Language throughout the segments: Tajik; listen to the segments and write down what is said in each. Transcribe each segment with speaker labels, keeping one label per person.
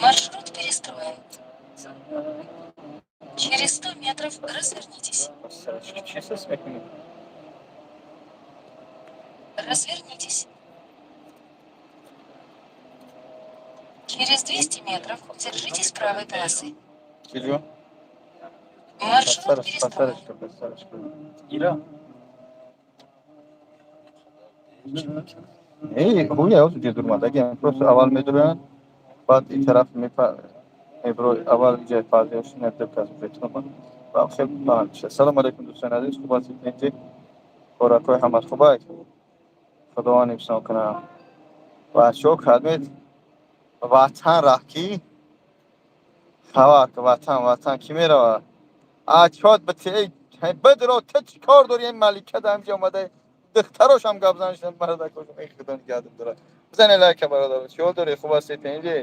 Speaker 1: Маршрут перестроен. Через 100 метров развернитесь.
Speaker 2: Чӣ сес мекунӣ?
Speaker 1: Развернитесь. Через 200 метров держитесь правой полосы.
Speaker 2: Чӣ ҷо?
Speaker 1: Маршрут
Speaker 2: Пасараш,
Speaker 1: перестроен.
Speaker 2: пасараш, пасараш.
Speaker 3: Ира.
Speaker 2: Эй, хуя ҳозир ҷедурмадаги просто аввал медуранд, баъд ин тараф мебро, аввал ҷай фазияш нердебказ бетонам. Ва хел паҳн мешавад. Салом алейкум, дӯстони азиз, хуб ҳастед, тинҷӣ? Хӯракҳои ҳамат хубак? Худованд ҳифзон кунад. Бачаҳо, кадмед ватан раҳкӣ? Хабар ватан, ватан кӣ меравад? Ачот бите, эй, бидро, ту чӣ кор дорӣ? Ин малика да ҳамҷа омада, духтарошам гап заништа, мардакошам, эй, худо нигаҳдор дорад. Бизане лайка, бародар. Чӣ ҳол дорӣ? Хуб ҳастед, тинҷӣ?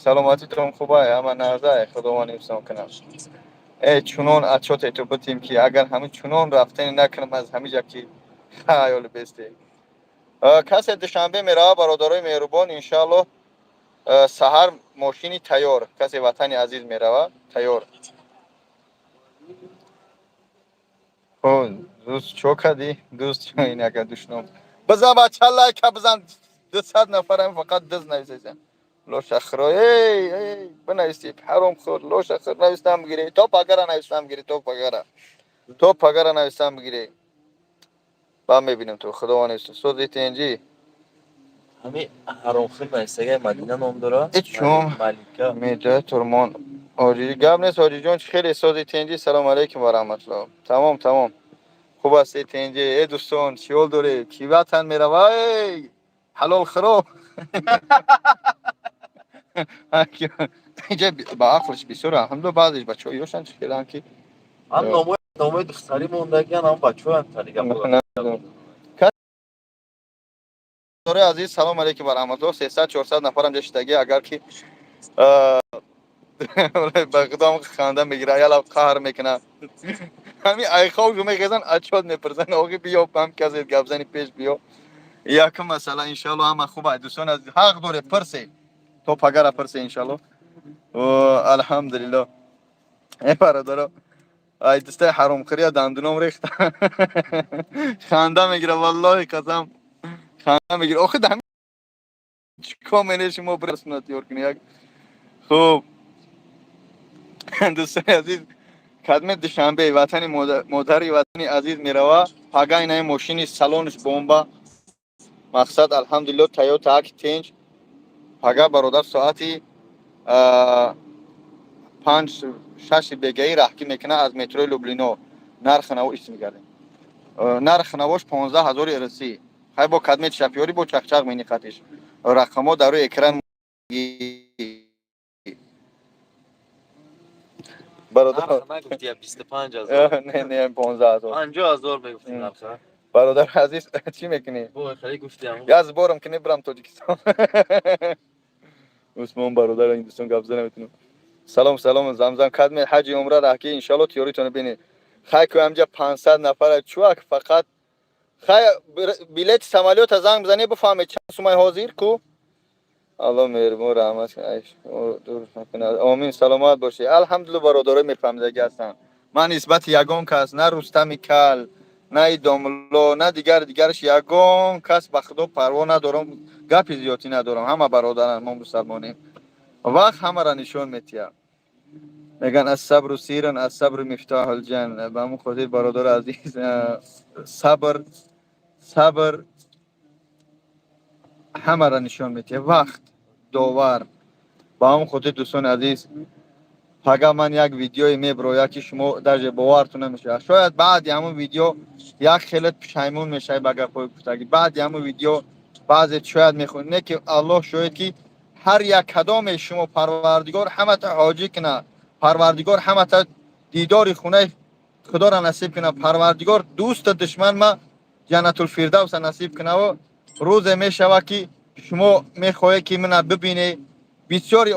Speaker 2: Саломатитон хубай, ҳама нағзай, худованд ҳифзон кунад.
Speaker 1: Держитесь правой.
Speaker 2: Э, чунон ачоте ту бутем, ки агар ҳамин чунон рафтани накунам аз ҳамиҷа, ки хаёли бесте. Касе Душанбе мерава, бародарои меҳрубон, иншааллоҳ, саҳар мошини тайёр. Касе ватани азиз мерава, тайёр.
Speaker 1: Поверните направо.
Speaker 2: Хо, дӯст, чо кардӣ? Дӯст, ин ага душном. Бизан, бача, лайка бизан. 200 нафарам, фақат дыз нависесен. Лошахро, эй, эй, бинависӣ, ҳаромхӯр, лошахӯр, навистам бигирӣ. То пагара навистам бигирӣ, то пагара. То пагара навистам бигирӣ. Баъд мебинем ту, худованд ҳифз. Сози тинҷӣ?
Speaker 3: Ҳами ҳаромхӯр нависагай Мадина ном дора.
Speaker 2: Э, чум?
Speaker 3: Малика.
Speaker 2: Меда турмон. Ҳоҷи, гап нест, ҳоҷиҷон, хеле сози тинҷӣ. Салом алейкум ва раҳматуллоҳ. Тамом, тамом. Хуб ҳастед, тинҷӣ? Э, дӯстон, чӣ ҳол доред? Кӣ ватан мерава? Эй, ҳалолхӯро. Инҷа ба ақлш бисёр, алҳамдулилла, баъзеш бачаҳо ёшанд, чӣ хеланд ки
Speaker 3: Ҳам номои духтарӣ мондагиан, ҳам бачаҳоям тарига.
Speaker 2: Дори азиз, салом алейкум ва раҳматуллоҳ. 300, 400 нафарам ҷа шидаги, агар ки ба худом ханда мегира, ялаб қаҳр мекунад. Ҳамин айхов мехезан, ачот мепурсан, охи биё, ҳам касе гапзани пеш биё. Якум масъала, иншалло, ҳама хуб ай, дӯстон азиз, ҳақ доре, пурсе. То пагара пурсе, иншалло. Алҳамдулилло. Э, бародаро, ай дӯстаи ҳаромхӯрия дандуном рехта. Ханда мегира, валлоҳи қасам. Ханда мегира. Охи да чӣ кор мене шумо бирасунат ёр кунӣ як. Хуб. Дӯстони азиз, кадме Душанбе, ватани модари ватани азиз мерава, пага инаи мошини салонш бомба. Мақсад, алҳамдулилло, Тойота ак тенҷ. Пага, бародар, соати 5, 6 бегаӣ раҳкӣ мекунад аз метрои Люблино. Нархи наво ис мегардем. Нархи навош 15 000 рсӣ. Хай, бо кадмет шафёрӣ, бо чақчақ менихатиш. Рақамҳо дар рӯи экран, бародар.
Speaker 3: Нарх нагуфти, я 25 000.
Speaker 2: Не, не, 15 000.
Speaker 3: 50 000 мегуфти нарха.
Speaker 2: Бародар азиз, чӣ мекунӣ?
Speaker 3: Бо хеле гуфти ам.
Speaker 2: Я сбором ки небарам Тоҷикистон. Усмон бародар, ин дӯстон гап зада наметунам. Салом, салом, замзам, кадме ҳаҷи умра раҳки, иншалло, тиёритона бинед. Хай, ку ҳамҷа 500 нафара чуак, фақат хай, билети самолёта занг бизанед, бифаҳмед чанд сумай ҳозир ку. Алло меҳрубон, раҳмат дур накунад. Омин, саломат бошед. Алҳамдулилла, бародаро мефаҳмидаги ҳастанд. Ман нисбати ягон кас, на Рустами Кал, на Идомулло, на дигар дигараш, ягон кас, ба худо, парво надорам, гапи зиёдтӣ надорам. Ҳама бародаранд, мо мусалмонем. Вақт ҳамаро нишон метиҳад. Мегӯянд: «Ассабру сиран, ассабру мифтоҳул ҷанна». Ба ҳамон хотир, бародари азиз, сабр, сабр ҳамаро нишон метиҳад. Вақт довар. Ба ҳамон хотир, дӯстони азиз, пага ман як видеое меброяд, ки шумо даже бовартон намешавад. Шояд баъди ҳамон видео як хеле пушаймон мешавед ба гапҳои гуфтагӣ. Баъди ҳамон видео баъзе шояд мехоҳед, не ки Аллоҳ шоҳид, ки ҳар як кадоме шумо Парвардигор ҳамата ҳоҷӣ кунад, Парвардигор ҳамата дидори хонаи Худоро насиб кунад, Парвардигор дӯсту душман ма Ҷаннатулфирдавса насиб кунаву рӯзе мешавад, ки шумо мехоҳед, ки мана бибинед. Бисёри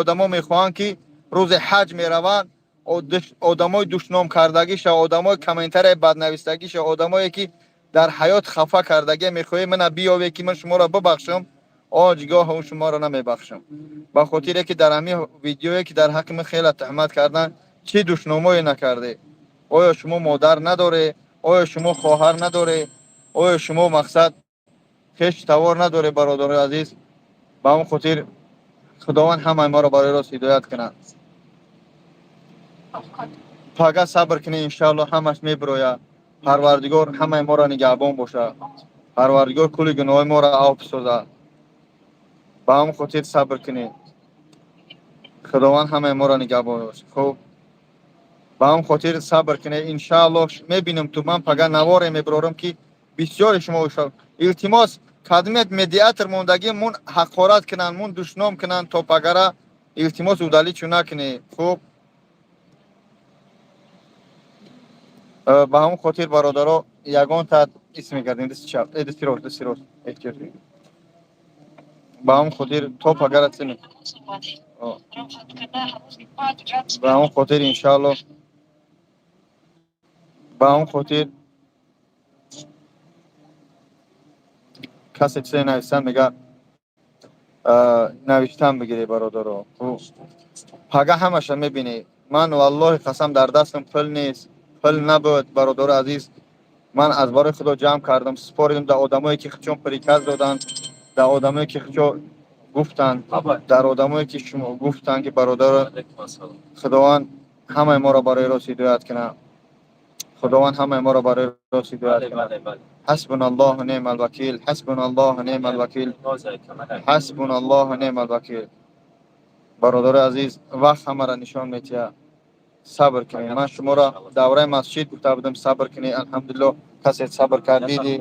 Speaker 2: одамо мехоҳанд, ки рӯзе ҳаҷ мераванд, одамои душном кардагиша, одамои комментарияи баднавистагиша, одамое ки дар ҳаёт хафа кардагия, мехоҳед мана биёвед, ки ман шуморо бибахшам. Оҷгоҳ ӯ шуморо намебахшам. Ба хотире ки дар ҳамин видеое ки дар ҳаққи ман хеле туҳмат карданд, чӣ душномое накарде? Оё шумо модар надоре? Оё шумо хоҳар надоре? Оё шумо мақсад хеш тавор надоре, бародарои азиз? Ба он хотир Худованд ҳамаи моро барои рост ҳидоят кунад. Пага сабр кунед, иншаалло ҳамаш мебирояд. Парвардигор ҳамаи моро нигаҳбон бошад. Парвардигор кулли гуноҳои моро афв созад. Ба ҳамон хотир сабр кунед. Худованд ҳамаи моро нигаҳбон бошад. Хуб, ба ҳамон хотир сабр кунед, иншаалло мебинам ту ман пага наворе мебирорам ки бисёри шумо илтимос кадмет медиатор мондагӣ мун ҳақорат кунанд, мун душном кунанд, то пагара илтимос удалить чу накунед. Хуб, ба ҳамон хотир бародаро ягон та ис мегардем, дасти чап, дасти рост, дасти рост, эҳтиёт. Ба ҳамон хотир то пагара ци ба ҳамон хотир иншаалло, ба ҳамон хотир касе чизе нависан мега навиштан бигиред, бародаро. Пага ҳамаша мебинед. Ман валлоҳи қасам дар дастам пул нест, пул набуд, бародари азиз. Ман аз барои Худо ҷамъ кардам, супоридам дар одамое ки худшон приказ доданд, дар одамое ки худшо гуфтанд, дар одамое ки шумо гуфтанд ки бародаро, Худованд ҳамаи моро барои рост ҳидоят кунад. Худованд ҳамаи моро барои рост ҳидоят кунад. Ҳасбуналлоҳу неъмал вакил, ҳасбуналлоҳу неъмал вакил, ҳасбуналлоҳу неъмал вакил. Бародари азиз, вақт ҳамаро нишон метиҳад. Сабр кунед. Ман шуморо давраи масҷид гуфта будам, сабр кунед. Алҳамдулилло, касе сабр кард, диди.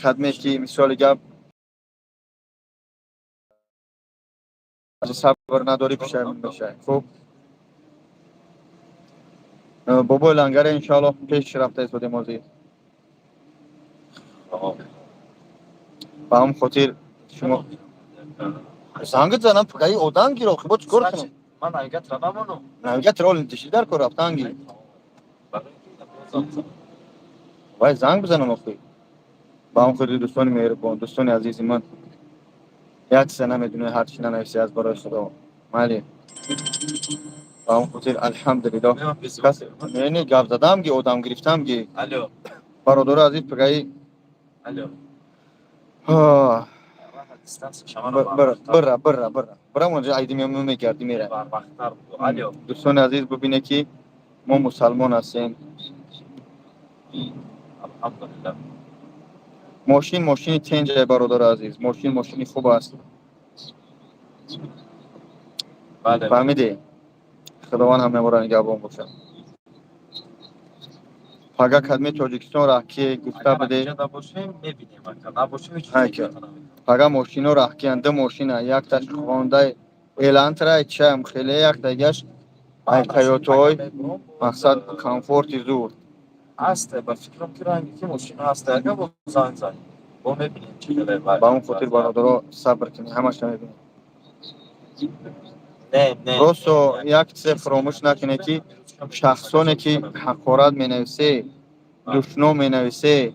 Speaker 2: Кадме ки мисоли гап сабр надорӣ, пушаймон мешавӣ. Хуб, бобои лангаре иншоалло пеш рафта истодем ҳозир. Ба ҳамон хотир шумо зангит занам, пагаи одам гир, охи бо чӣ кор кунам?
Speaker 3: Ман навигатора намонам.
Speaker 2: Навигатор оли диши дар кор рафтан гир. Вай занг бизанам охи. Ба ҳамон хотир дӯстони меҳрубон, дӯстони азизи ман, як чиза намедонед, ҳар чӣ нанависӣ аз барои Худо. Майли. Ба ҳамон хотир алҳамдулиллоҳ. Не, не, гап задам ги, одам гирифтам ги.
Speaker 3: Алло.
Speaker 2: Бародари азиз, пагаи
Speaker 3: Алло.
Speaker 2: Бира, бира, бира, бира. Бира, онҷа айди мегардӣ мера.
Speaker 3: Алло.
Speaker 2: Дӯстони азиз, бибинед ки мо мусалмон ҳастем.
Speaker 3: Алҳамдулиллоҳ.
Speaker 2: Мошин мошини тенҷае, бародари азиз. Мошин мошини хуб аст. Фаҳмидӣ? Худованд ҳамаи моро нигаҳбон бошад. Пага кадми Тоҷикистон раҳкие гуфта буде. Пага мошино раҳкиянд, ду мошина, якташ Хондай Элантра, чаям хеле, яктагаш ай Тойотаой, мақсад комфорти зур.
Speaker 3: Аст, ба фикрам ки ранги ки мошина аст, агар бо занг зан. Бо мебинем чӣ хеле.
Speaker 2: Ба он хотир бародаро сабр кунед, ҳамаша мебинем.
Speaker 3: Не, не.
Speaker 2: Просто як чизе фаромӯш накунед ки шахсоне ки ҳақорат менависе, душном менависе,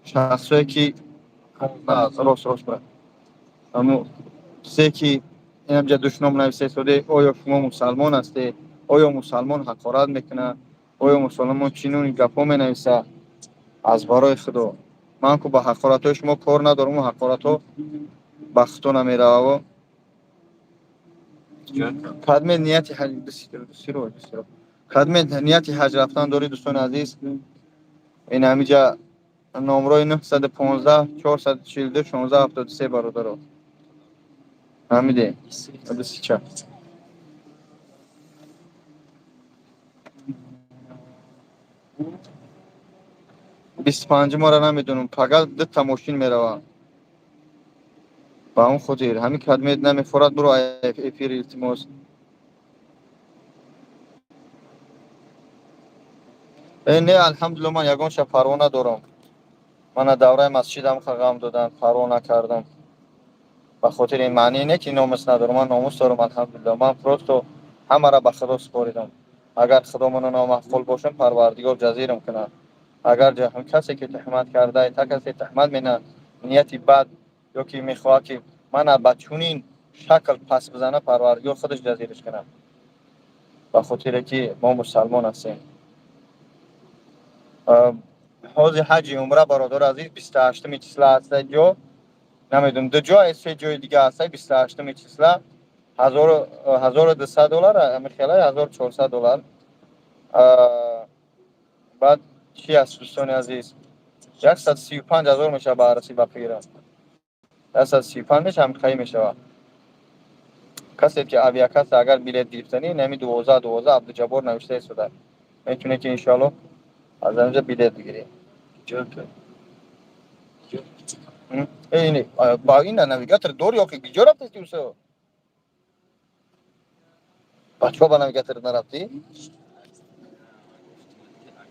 Speaker 2: шахсое ки рост рост брат. Аммо чизе ки инамҷа душном нависе соде, оё шумо мусалмон ҳастед? Оё мусалмон ҳақорат мекунад? Оё мусалмон чунин гапҳо менависад? Аз барои Худо. Ман ку ба ҳақоратҳои шумо кор надорам, ӯ ҳақоратҳо ба худо намеравад. Кадме нияти ҳаҷ кадме нияти ҳаҷ рафтан дорӣ, дӯстони азиз, ин ҳамиҷа номрои 915 442 16 73 бародаро. Фаҳмидӣ? Дусича. 25 мора намедонам, пага дута мошин меравад. Ба он хотир ҳамин кадмет намефорад, буро эфир, илтимос. Не, алҳамдулилло, ман ягон шаб парво надорам. Мана давраи масҷидам ғам доданд, парво накардам. Ба хотири ин маъне не ки номус надорам, ман номус дорам, алҳамдулилло. Ман просто ҳамаро ба Худо супоридам. Агар Худо маро номаъқул бошам, Парвардигор ҷазирам кунад. Агар касе ки туҳмат карда, та касе туҳмат мена, нияти бад Ё ки мехоҳад, ки мана ба чунин шакл пас бизана, Парвардигор худаш ҷазираш кунад, ба хотире ки мо мусалмон ҳастем. Ҳозир ҳаҷи умра, бародари азиз, 28-уми числа ҳаста. Ҷо намедонам, ду ҷо, се ҷои дига ҳаста. 28-уми числа 1200 доллар, ами хела 1400 доллар. Баъд чи аст, дӯстони азиз? 135 000 мешавад ба арси ба фигра, 135 мешава, ҳамихаи мешавад. Касе ки авиакасса, агар билет гирифтанӣ, нами 12 12 Абдуҷаббор навишта истода, метавонед ки иншоалло аз ҳаминҷа билет бигиред. Ба ина навигатор дори охи, киҷо рафтести, усо? Бачаҳо, ба навигатор нарафтӣ?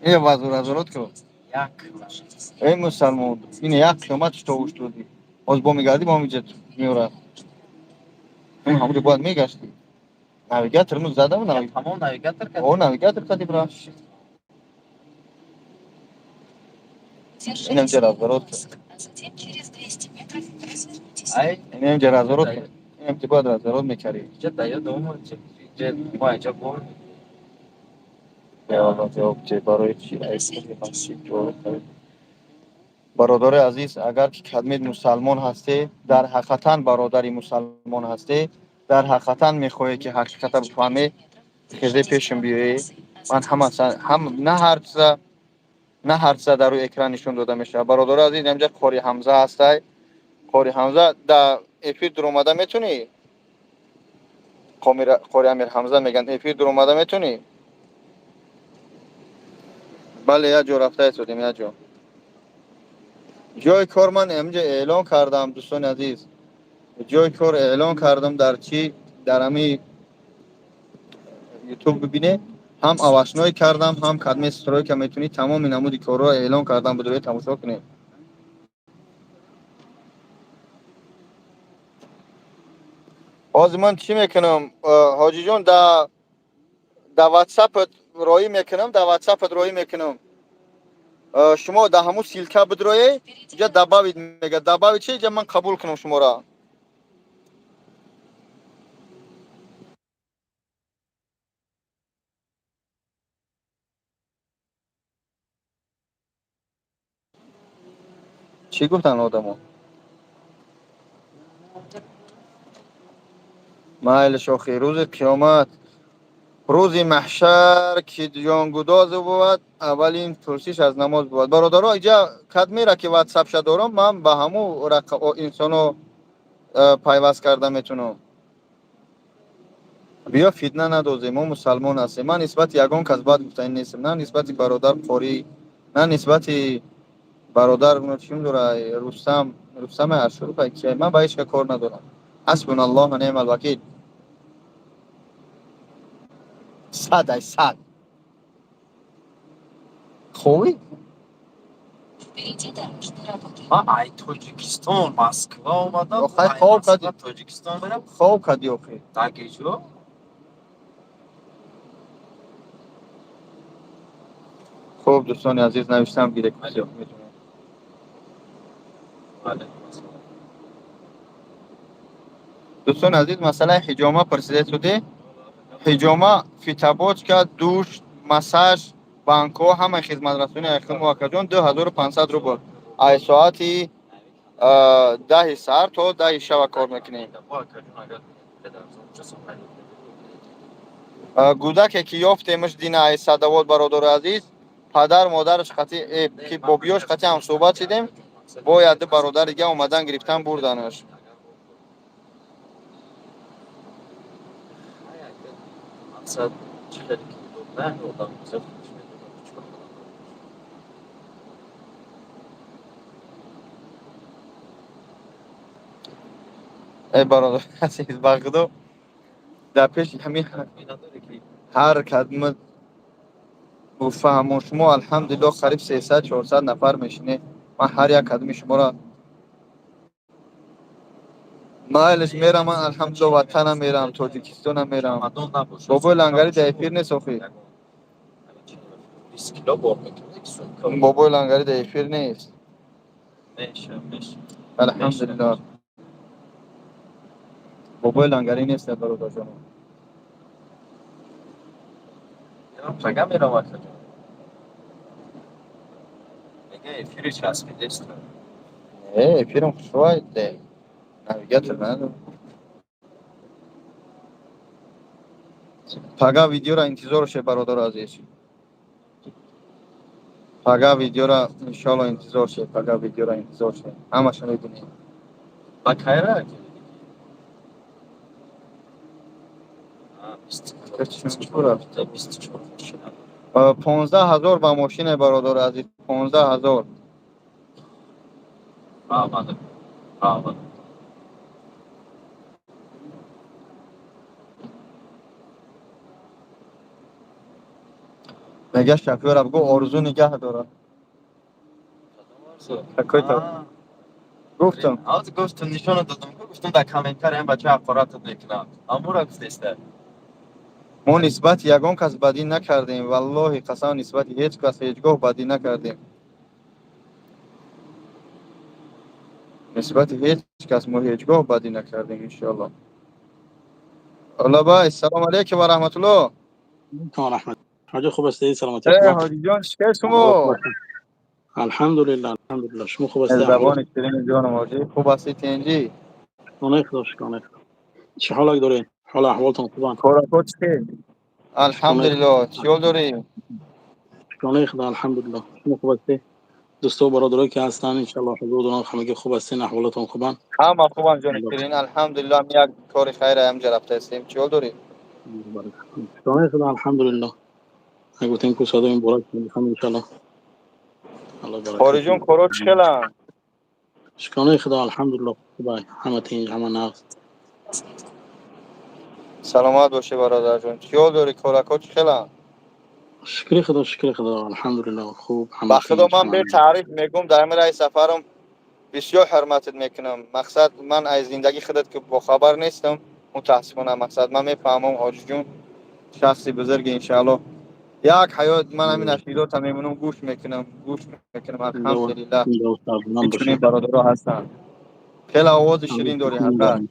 Speaker 2: Э, разворот ку. Эй мусалмон, ин як қиёмат шитобуш додӣ. Ҳоз бо мегардӣ, бо миҷа меорад. Ҳамуҷо бояд мегаштӣ. Навигатор му задам.
Speaker 3: Ҳамон навигатор.
Speaker 2: О, навигатор кади бра. Инам ҷа разворот.
Speaker 1: А затем через 200 метров развернитесь.
Speaker 3: Ай.
Speaker 2: Инам ҷа разворот. Инам ҷа бояд разворот мекардӣ.
Speaker 3: Ҷа дая дома, ҷа ма ҷа бор.
Speaker 2: Ҷавоб барои чи? Бародари азиз, агар ки кадмед мусалмон ҳасте, дар ҳақиқатан бародари мусалмон ҳасте, дар ҳақиқатан мехоҳе ки ҳақиқата бифаҳме, хезе пешам биёе. Ман ҳама ҳам на ҳар чиза, на ҳар чиза дар рӯи экран нишон дода мешавад. Бародари азиз, инҷа Қори Ҳамза ҳастай. Қори Ҳамза, дар эфир дуромада метунӣ? Қори Амир Ҳамза мегӯянд, эфир дуромада метунӣ? Бале, як ҷо рафта истодем, як ҷо. Ҷои кор ман инҷа эълон кардам, дӯстони азиз. Ҷои кор эълон кардам дар чӣ? Дар ҳами Ютуб бибине. Ҳам овощной кардам, ҳам кадме стройка метунӣ, тамоми намуди корро эълон кардам, будуред, тамошо кунед. Ҳозир ман чӣ мекунам, ҳоҷиҷон? Да Ватсапат роӣ мекунам, да Ватсапат роӣ мекунам. Шумо да ҳамун ссылка бидроед, иҷа добавить мега, добавить чи, иҷа ман қабул кунам шуморо. Чӣ гуфтанд одамо? Майли, шохи, рӯзи қиёмат, рӯзи маҳшар, ки ҷонгудозе бувад, аввалин пурсиш аз намоз бувад. Бародаро, иҷа кадмера ки Ватсапша дорам, ман ба ҳамун инсоно пайваст карда метунам. Биё, фитна надозем, мо мусалмон ҳастем. Ман нисбати ягон кас бад гуфтани нестам, на нисбати бародар Қорӣ, на нисбати бародар чим дора, Рустам, Рустами Ашуров. Ман ба ҳеҷ ка кор надорам. Ҳасбуна Аллоҳ ва неъмал вакил. 100 ай 100. Хобӣ?
Speaker 1: Впереди дорожные работы.
Speaker 3: Ман ай Тоҷикистон Москва омадам.
Speaker 2: Охай,
Speaker 3: ай
Speaker 2: хоб
Speaker 3: Москва
Speaker 2: кардӣ.
Speaker 3: Тоҷикистон мерам.
Speaker 2: Хоб кардӣ охи?
Speaker 3: Дагиҷо.
Speaker 2: Хуб, дӯстони азиз, навиштам гирек.
Speaker 3: Алло. Алейкум ассалом.
Speaker 2: Дӯстони азиз, масъалаи ҳиҷома пурсида суде. Ҳиҷома, фитобочка, душ, массаж, банкҳо, ҳамаи хизматрасони айхим акаҷон 2500 рубл. Ай соати 10-и саҳар то 10-и шаба кор мекунем.
Speaker 3: Бо акаҷон, агар педарзон часон.
Speaker 2: Гӯдаке ки ёфтемаш дина ай Садовод, бародари азиз, падар модараш қати ки бобиёш қати ҳамсӯҳбат шидем, бояд ду бародар дига омадан, гирифтан, бурданаш.
Speaker 3: Мақсад чӣ хеле ки на одам зиёд худаш медонад чӣ кор кунад.
Speaker 2: Эй бародар азиз, ба худо, дар пеши ҳамин
Speaker 3: надоре ки
Speaker 2: ҳар кадма фаҳмо. Шумо, алҳамдулилло, қариб 300, 400 нафар мешинед. Ман ҳар як кадми шуморо, майлиш, мерам. Ман, алҳамдулилло, ватанам мерам, Тоҷикистонам мерам.
Speaker 3: Чамадон набошад.
Speaker 2: Бобои Лангари дар эфир нест охи.
Speaker 3: 20 кило бор мекунад, сумка.
Speaker 2: Бобои Лангари дар эфир нест.
Speaker 3: Меша, меша.
Speaker 2: Алҳамдулилло. Бобои лангарӣ нест, бародарҷон.
Speaker 3: Пага мерам, акаҷон. Мега эфири часпидест.
Speaker 2: Э, эфирам хушвай, навигатор надорам. Пага видеора интизор ше, бародари азиз. Пага видеора иншоалло интизор ше, пага видеора интизор ше. Ҳамаша мебинем.
Speaker 3: Ба кайра?
Speaker 2: Чӣ? 15 000 ба мошине, бародари азиз, 15 000.
Speaker 3: Фаҳмадам, фаҳмадам.
Speaker 2: Мега шофёра бигӯ, орзу нигаҳ дорад. Какой-то. Гуфтам.
Speaker 3: Ҳозир гуфтум, нишона додам, гуфтум, дар комментария бача ҳақоратат мекунам. Амура гуфтеста.
Speaker 2: Мо нисбати ягон кас бадӣ накардем, валлоҳи қасам, нисбати ҳеҷ кас ҳеҷ гоҳ бадӣ накардем. Нисбати ҳеҷ кас мо ҳеҷ гоҳ бадӣ накардем, иншоалло. Алло, салом алейкум ва раҳматуллоҳ.
Speaker 4: رحمت حاجی، خوب هستی؟ سلامتی؟
Speaker 2: Э, ҳоҷиҷон, чӣ кор шумо?
Speaker 4: الحمدلله، الحمدلله. شما خوب هستی؟
Speaker 2: Забони ширини ҷонам, ҳоҷӣ, хуб ҳастӣ, тинҷӣ?
Speaker 4: شکرانه خدا، شکرانه خدا. چه حالک دارین؟ حال احوالتون خوبن؟
Speaker 2: Корако чӣ хел? Алҳамдулилло, чӣ ҳол дорӣ?
Speaker 4: شکرانه خدا، الحمدلله. شما خوب هستی؟ دوستا و برادرایی که هستن انشالله حضور دارن، همگی خوب هستین؟ احوالتون خوبن؟
Speaker 2: Ҳама хубам, ҷони ширин, алҳамдулилло. Ҳам як кори хайре ҳамҷа рафта ҳастем. Чӣ ҳол дорӣ?
Speaker 4: شکرانه خدا، الحمدلله. گفتیم که صدای مبارک میخوام انشالله. الله برکت.
Speaker 2: хориҷон, коро чӣ хеланд?
Speaker 4: شکرانه خدا، الحمدلله، خوبه. همه تینج، همه نغز.
Speaker 2: Саломат бошӣ, бародарҷон. Чӣ ҳол дорӣ, корако чӣ хеланд?
Speaker 4: شکر خدا، شکر خدا، الحمدلله، خوب همه
Speaker 2: Ба худо,
Speaker 4: تینج
Speaker 2: ман
Speaker 4: همه.
Speaker 2: бетаъриф мегӯм, дар ҳамин раҳи сафарам бисёр ҳурматат мекунам. Мақсад, ман аз зиндагии худат ки бохабар нестам, мутаассифона. Мақсад, ман мефаҳмам, ҳоҷиҷон шахси бузурге, иншаалло. Як ҳаёт ман ҳамин нашриёта мемонам, гӯш мекунам, гӯш мекунам, алҳамдулиллаҳ, ки чунин бародаро ҳастанд. Хеле овози ширин дорӣ, ҳазрат.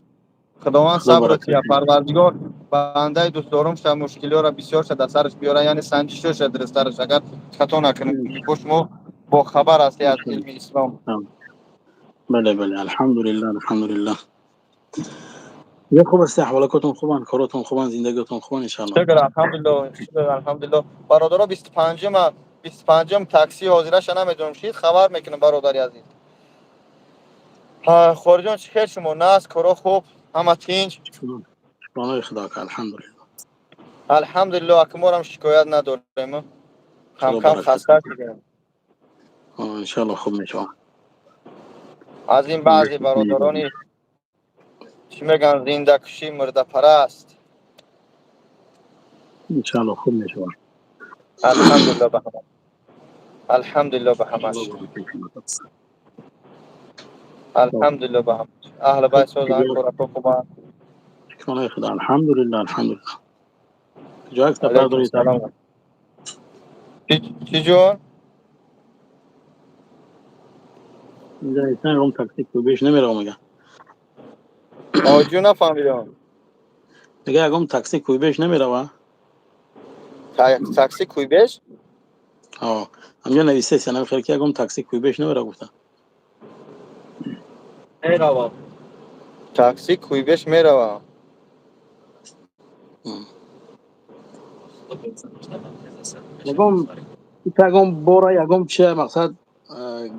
Speaker 2: Худованд сабр тия, парвардигор бандаи дӯстдорум ша мушкилиёра бисёрша дар сараш биёра, яъне санҷишоша дурусттараш, агар хато накунем, бо шумо бохабар ҳастӣ аз илми ислом.
Speaker 4: بله بله، الحمدلله، الحمدلله. یه خوب است، احوالاتون خوبن، کاراتون خوبن، زندگیتون خوبن انشالله؟
Speaker 2: Шукр, алҳамдулилло, шукр, алҳамдулилло. Бародаро, 25-ма, 25-м такси ҳозираша намедонам, шид, хабар мекунам, бародари азиз. Хориҷон, чӣ хел шумо? Нас коро хуб, ҳама тинҷ?
Speaker 4: شکرانه خدا که الحمدلله.
Speaker 2: Алҳамдулилло, акморам шикоят надорем, камкам хаста шудем.
Speaker 4: انشالله خوب میشه.
Speaker 2: Аз ин баъзе бародарони, чӣ мегӯянд, зиндакушӣ, мурдапараст.
Speaker 4: انشالله خوب میشه.
Speaker 2: Алҳамдулилло ба ҳама, алҳамдулилло ба ҳамаш, алҳамдулилло ба ҳамаш. Аҳли байт созанд, корако хубанд?
Speaker 4: شکرانه خدا، الحمدلله، الحمدلله. کجا یک سفر
Speaker 2: علیکم
Speaker 4: دارید؟
Speaker 2: سلام. چی جون؟
Speaker 4: اینجا ایسان روم تاکسی کوبیش نمیره میگه.
Speaker 2: آجون، نفهمیدم.
Speaker 4: میگه اگم تاکسی کوبیش نمیره و
Speaker 2: تاکسی کویبش؟
Speaker 4: آه، همجا نویسه سنم خیر که اگم تاکسی کوبیش نمیره گفتم.
Speaker 3: меравам.
Speaker 2: Такси куйбеш меравам.
Speaker 4: Ягон ягон бора, ягон чи, мақсад,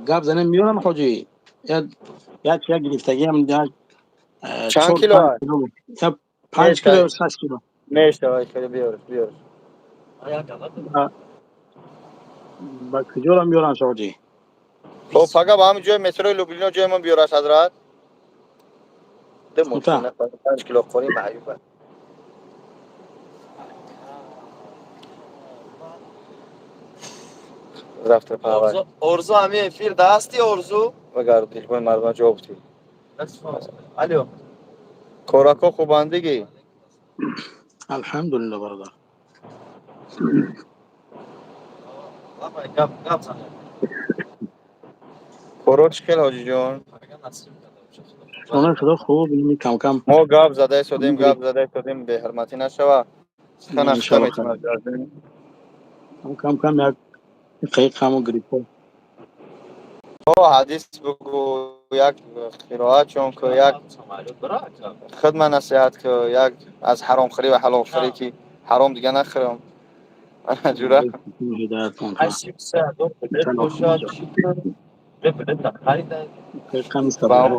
Speaker 4: гап занем, меёрам, ҳоҷӣ, як як як гирифтагиам, як
Speaker 2: Чанд
Speaker 4: чор
Speaker 2: кило?
Speaker 4: панҷ кило, я 5 кило ё 6 кило.
Speaker 2: Мешавад, хеле, биёрш, биёрш.
Speaker 4: Ба куҷоро меёрам, ҳоҷӣ?
Speaker 2: Хоб, пага ба ҳамин ҷои метрои Люблино ҷои ман биёраш, ҳазрат. Ду
Speaker 4: Кута.
Speaker 2: мошина, 5 кило қори маъюб аст. Завтра павай.
Speaker 3: Орзу, ҳамин эфир да ҳасти, Орзу?
Speaker 2: Вагар телефони мардума ҷавоб тӣ.
Speaker 3: Алло.
Speaker 2: Корако хубандигӣ?
Speaker 4: Алҳамдулилла, бародар.
Speaker 3: Гап гап занем.
Speaker 2: Коро чӣ хел, ҳоҷиҷон?
Speaker 3: Пага насиб карда бошад, Худо.
Speaker 4: Шукронаи Худо, хуб, ини кам-кам.
Speaker 2: Мо гап зада истодем, гап зада истодем, беҳурматӣ нашава. Сухан
Speaker 4: Иншалло.
Speaker 2: метавонад.
Speaker 4: Кам-кам як қиқаму гриппо.
Speaker 2: О, ҳадис бугӯ, як қироат чон ку, як хидма насиҳат ку, як аз ҳаромхӯрӣ ва ҳалолхӯрӣ, ки ҳаром дига нахӯрам. Ана ҷура.
Speaker 4: Ҳидоятон.
Speaker 3: Ай 33 000 билет бошад, чӣ билет нахарида.
Speaker 4: Қиқами сабаб.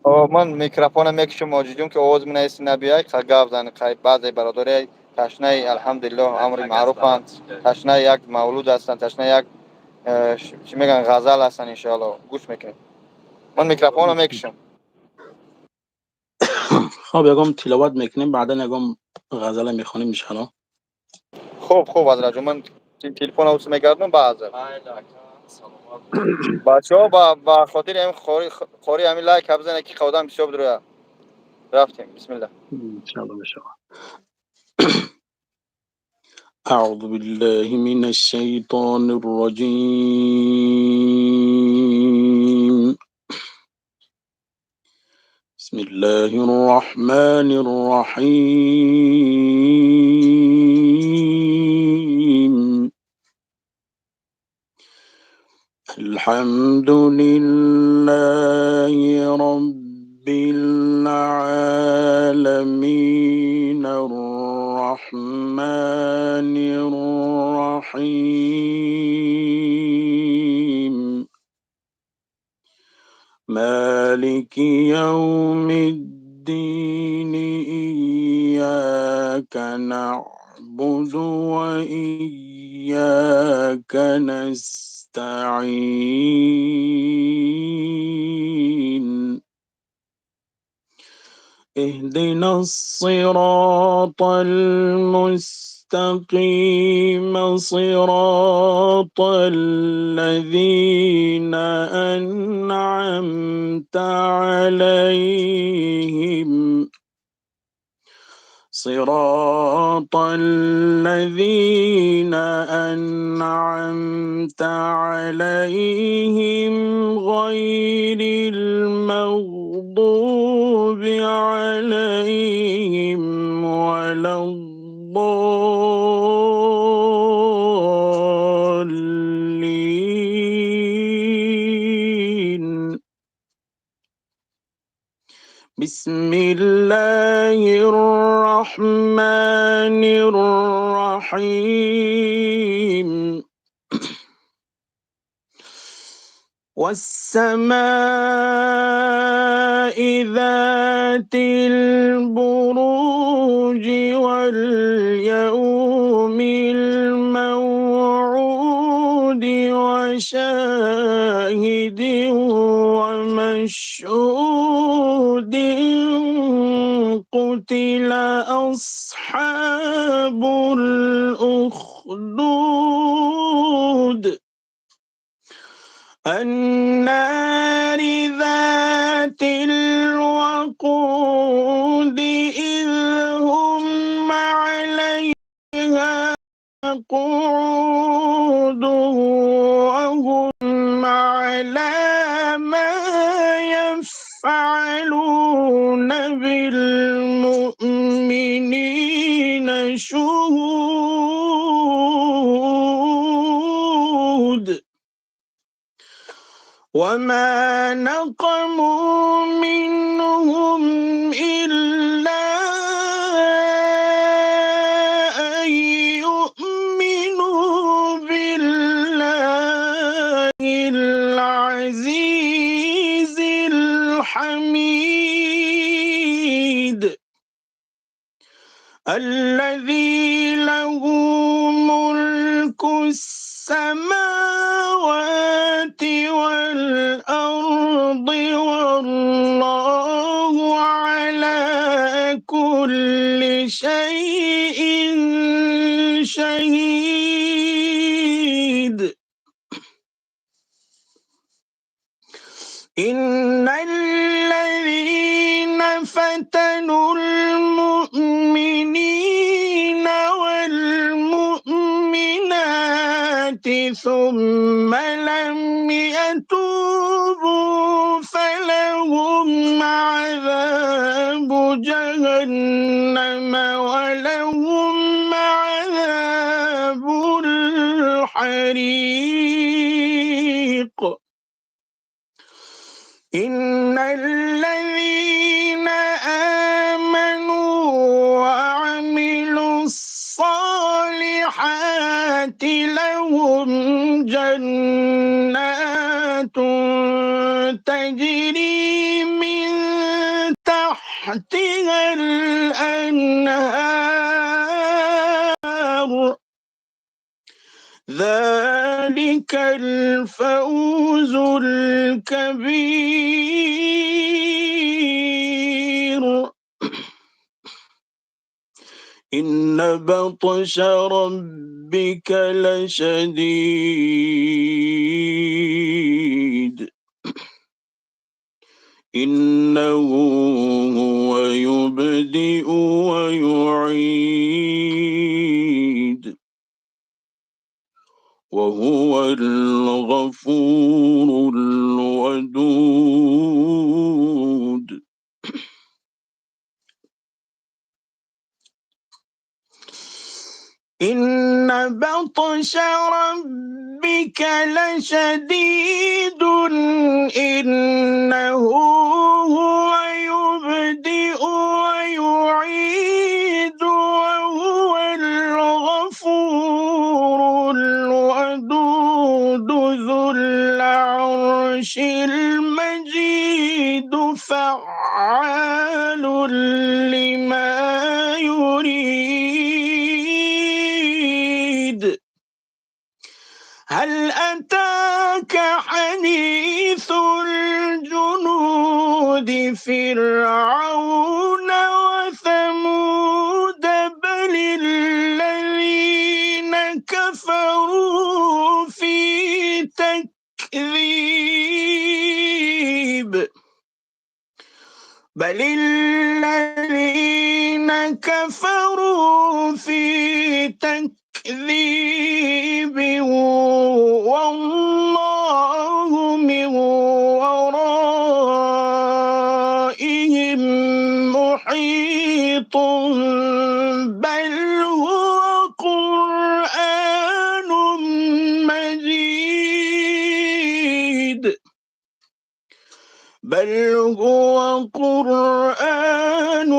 Speaker 2: О, ман микрофона мекушам, моҷиҷон, ки овоз минаиси набиёй, қа гап зани, қай баъзе бародари ташнаи, алҳамдулиллоҳ, амри маъруфанд, ташнаи як мавлуд ҳастанд, ташнаи як чӣ мегӯянд, ғазал ҳастанд, иншоалло гӯш мекунем. Ман микрофонро мекушам.
Speaker 4: Хоб, ягон тиловат мекунем, баъдан ягон ғазала мехонем, иншалло.
Speaker 2: Хуб, хуб, ҳазратҷон, ман телефонро ус мегардам баъза.
Speaker 3: Саломат.
Speaker 2: Бачаҳо, ба хотири ҳамин қори ҳамин лайк бизанед, ки одам бисёр бидроя. Рафтем, бисмилла.
Speaker 4: Иншалло мешавад. أعوذ بالله من الشيطان الرجيم. بسم الله الرحمن الرحيم. الحمد لله رب العالمين الرحمن الرحيم مالك يوم الدين إياك نعبد وإياك نستعين اهدنا الصراط المستقيم صراط الذين أنعمت عليهم صراط الذين أنعمت عليهم غير المغضوب عليهم ولا الضالين. بسم الله الرحمن الرحيم. والسماء ذات البروج واليوم الموعود وشاهد ومشهود قتل أصحاب الأخدود النار ذات الوقود إذ هم عليها قعود وهم على ما يفعلون بالمؤمنين شهود وما نقموا منهم إلا أن يؤمنوا بالله العزيز الحميد الذي له ملك السماوات والأرض والله على كل شيء شهيد. إن الذين فتنوا المؤمنين والمؤمنات ثم لم يتوبوا فلهم
Speaker 5: إن الذين آمنوا وعملوا الصالحات لهم جنات تجري من تحتها الأنهار ذلك الفوز الكبير. إن بطش ربك لشديد إنه هو يبدئ ويعيد وهو الغفور الودود. إن بطش ربك لشديد إنه هو يبدئ ويعيد وهو الغفور الودود ذو العرش المجيد فعال لما يريد. هل أتاك حديث الجنود فرعون وثمود بل الذين كفروا في تكذيب بل الذين كفروا في تكذيب والله من ورائهم محيط بل هو قرآن مجيد بل هو قرآن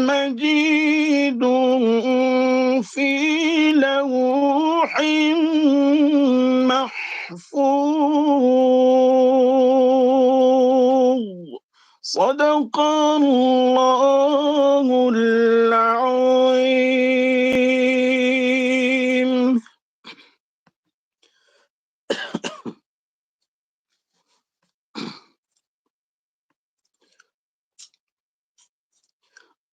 Speaker 5: مجيد في لوح محفوظ. صدق الله العظيم.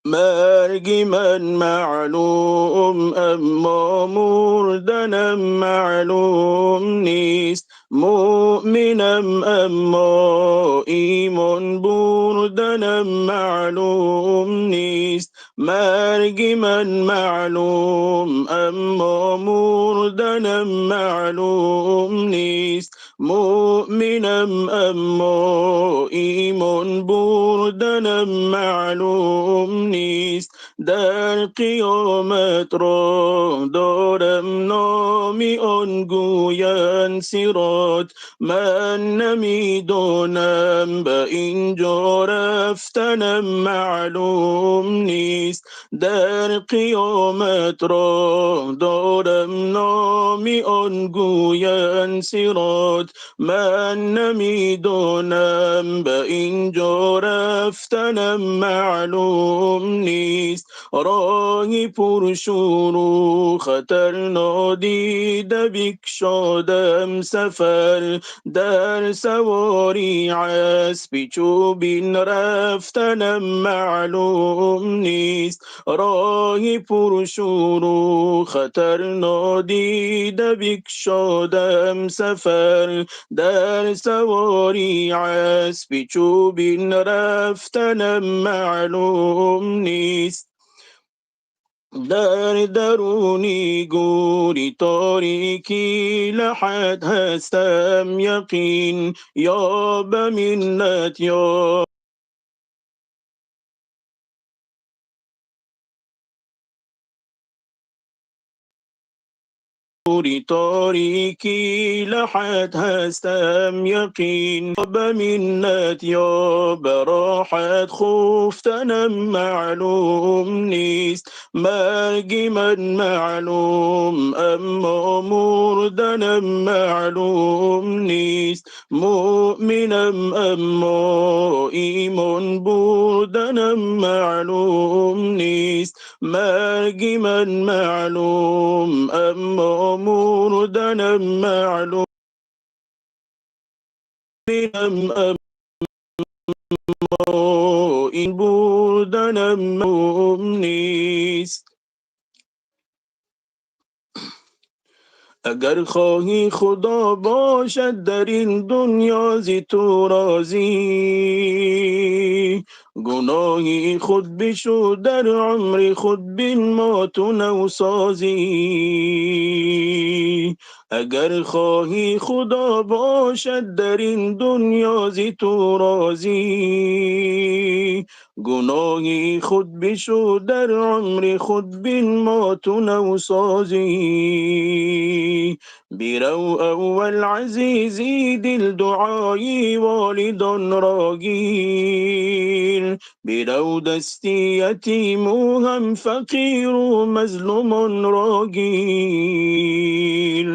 Speaker 5: مرگ من معلوم اما مردنم معلوم نیست مؤمنم اما ایمان بردنم معلوم نیست مرگ من معلوم اما مردنم معلوم نیست مؤمنم اما ایمان بردنم معلوم نیست در قیامت را دارم نامی آن گویند صراط من نمیدانم به اینجا رفتنم معلوم نیست در قیامت را دارم نامی آن گویند صراط من نمیدانم به اینجا رفتنم معلوم نیست راهی پرشور و خطر نادیده بکشادم سفر در سواری اسب چوبین رفتنم معلوم نیست راهی پرشور و خطر نادیده بکشادم سفر در سواری اسب چوبین رفتنم معلوم نیست در درونی گوری تاریکی لحد هستم یقین یا به منت یا торикӣ лаҳат ҳастам яқин ба миннат ё ба роҳат хуфтанам маълум нест марги ман маълум аммо мурданам маълум нест муъминам аммо имон бурданам маълум нест марги ман маълум аммо мурданам маълум аммо ин бурданам маълум нест. Агар хоҳӣ Худо бошад дар ин дунё зи ту розӣ, гуноҳи худ бишӯ дар умри худ бинмо ту навсозӣ. Агар хоҳӣ Худо бошад дар ин дунё зи ту розӣ, гуноҳи худ бишӯ дар умри худ бинмо ту навсозӣ. Бирав аввал азизи дил дуои волидонро гир, бирав дасти ятиму ҳам фақиру мазлумонро гир.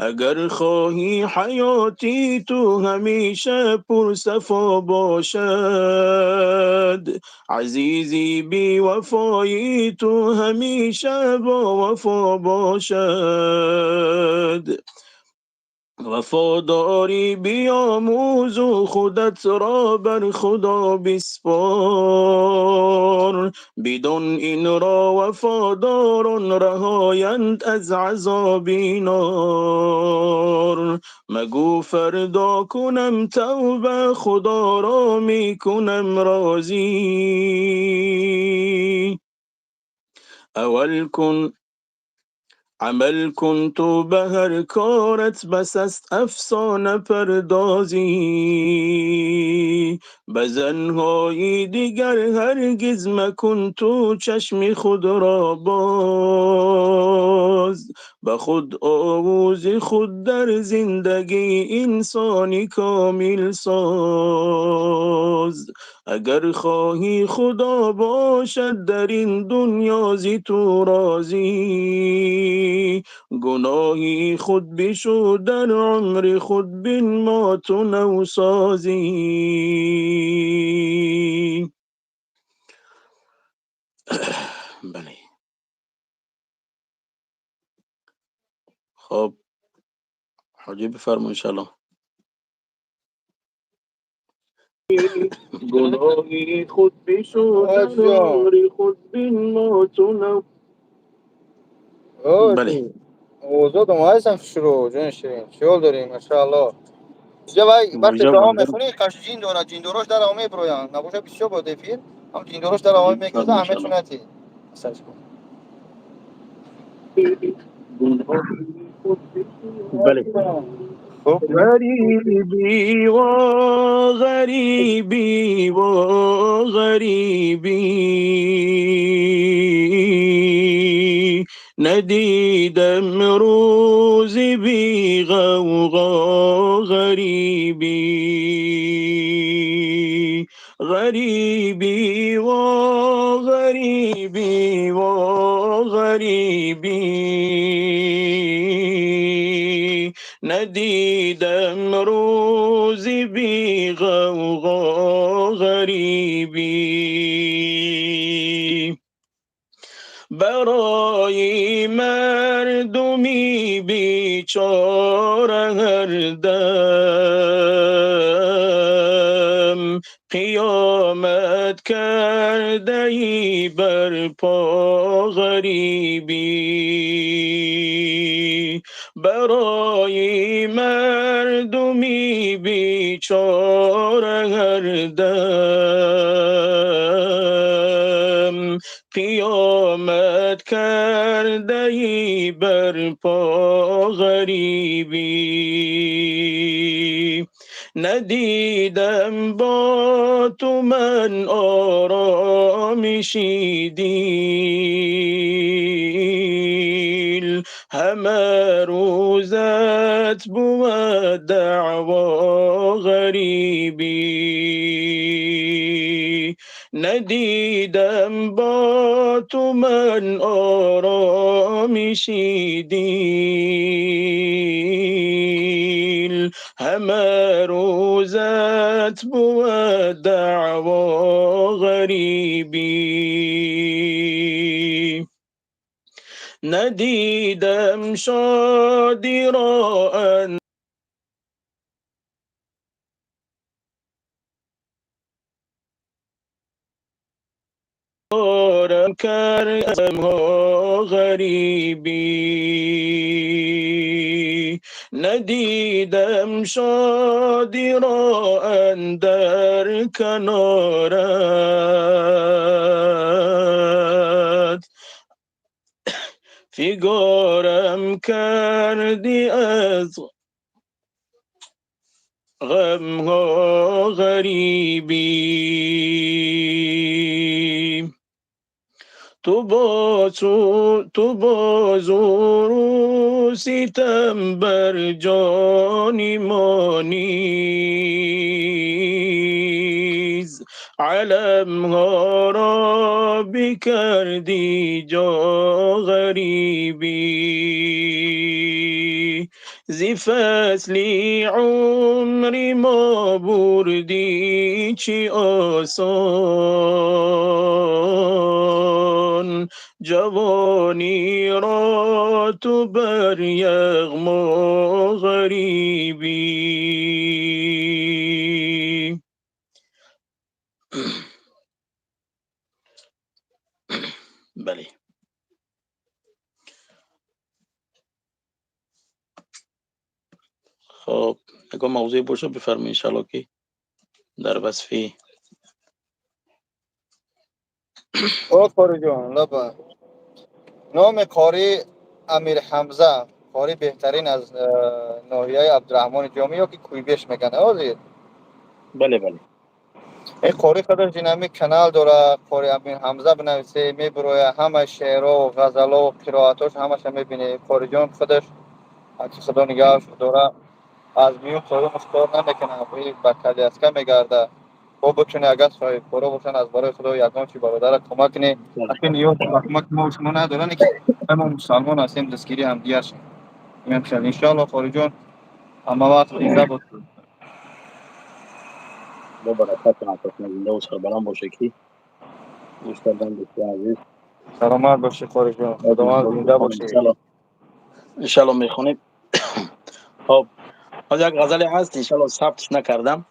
Speaker 5: Агар хоҳӣ ҳаёти ту ҳамеша пурсафо бошад, азизи бевафои ту ҳамеша бовафо бошад. Вафодорӣ биомӯзу худатро бар Худо биспор, бидон инро вафодорон раҳоянд аз азоби нор. Магӯ фардо кунам тавба, Худоро мекунам розӣ. Аввал кун амал кун ту ба ҳар корат, бас аст афсона пардозӣ. Ба занҳои дигар ҳаргиз макун ту чашми худро боз, ба худ овози худ дар зиндагӣ инсони комил соз. Агар хоҳӣ Худо бошад дар ин дунё зи ту розӣ, гуноҳи худ бишӯ дар умри худ бинмо ту навсозӣ. Бале. Хоб, ҳоҷӣ бифармо иншаллоҳ. Гуноҳи худ бишӯ дар умри худ бинмо ту нав. Бале.
Speaker 2: Озодам ҳастам шурӯъ ҷон ширин. Чиёл дорем машааллоҳ. Инҷа вай вақте дуо мехонӣ қаш ҷин дорад, ҷиндорош дар омӣ броянд. Набоша бисёр бод эфир, ҳам ҷиндорош дар омӣ мекуза ҳама чунати.
Speaker 5: Бале. Ғарибӣ ва ғарибӣ ва ғарибӣ, надидам рӯзи беғавғо ғарибӣ. Ғарибӣ ва ғарибӣ ва ғарибӣ, надидам рӯзи беғавғо ғарибӣ. Барои мардуми бечора ҳар дам қиёмат кардаи барпо ғарибӣ. Барои мардуми бечора ҳар дам қиёмат кардаи барпо ғарибӣ. Надидам бо ту ман оромиши дил, همه روزت بود دعوا غریبی. ندیدم با تو من آرامشی دل، همه روزت بود دعوا غریبی. ندیدم شادی را اندارم کردم ها غریبی. ندیدم شادی را اندر کنارت، فگارم کردی از غم ها غریبی. تو با زور و ستم بر جان ما نیز، علم ها را بکردی جا غریبی. ز فصل عمر ما بردی چه آسان، جوانی را تو بر یغما غریبی. بله. خب اگه موضوع باشه بفرمایید انشالله که در وصفی.
Speaker 2: او قاری جان لبا. نام قاری امیر حمزه، قاری بهترین از ناحیه عبدالرحمن جامی یا که کویبش میگن. آزیر.
Speaker 4: بله بله.
Speaker 2: این قاری خودش دینامیک کانال داره، قاری امیر حمزه بنویسه میبروی همه شعرها و غزل‌ها و قرائتاش همش میبینه. قاری جان خودش که خدا نگاهش داره از میون قاری مختار نمیکنه، با کلیاسکا میگرده. با بتونه اگر صاحب کارا باشن از برای خدا یگان چی برادر کمک کنه. اخی نیاز به کمک ما و شما ندارن که ما مسلمان هستیم، دستگیری هم دیگر شیم. ان شاء الله قاری جان همه وقت زنده بود.
Speaker 4: با برکت عطا زنده و سربلند باشه که گوش کردن دوستان عزیز.
Speaker 2: سلامت باشی قاری جان، خداوند زنده باشی.
Speaker 4: ان شاء الله میخونیم. خب از یک غزل هست ان شاء الله ثبتش نکردم،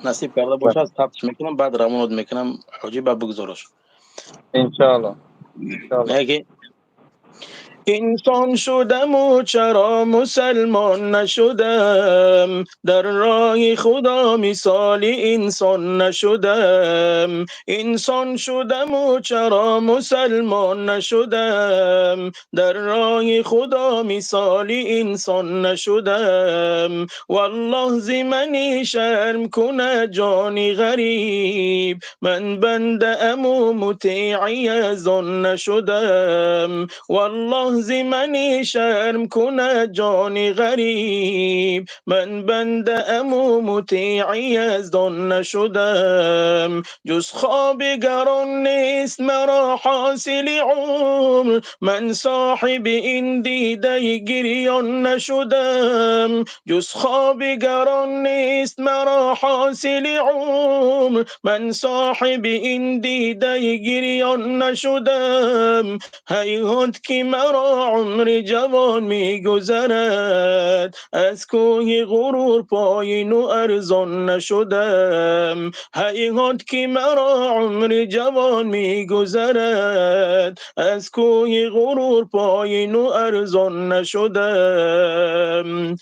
Speaker 4: نصیب کرده باشه ثبتش میکنم، بعد روانت میکنم حاجی با بگذارش
Speaker 2: ان شاء الله.
Speaker 4: ان
Speaker 5: انسان شدم و چرا مسلمان نشدم، در راه خدا مثال انسان نشدم. انسان شدم و چرا مسلمان نشدم، در راه خدا مثال انسان نشدم. والله ز منی شرم کنه جان غریب، من بنده ام و مطیع یزدان نشدم. والله ز منی شرم کنه جان غریب، من بنده ام و مطیع یزدان نشدم. جز خواب گران نیست مرا حاصل عمر، من صاحب این دیده گریان نشدم. جز خواب گران نیست مرا حاصل عمر، من صاحب این دیده گریان نشدم. هیهات که مرا عمر جوان میگذرد، از کوه غرور پایین و ارزان نشدم. هیهات که مرا عمر جوان میگذرد، از کوه غرور پایین و ارزان نشدم.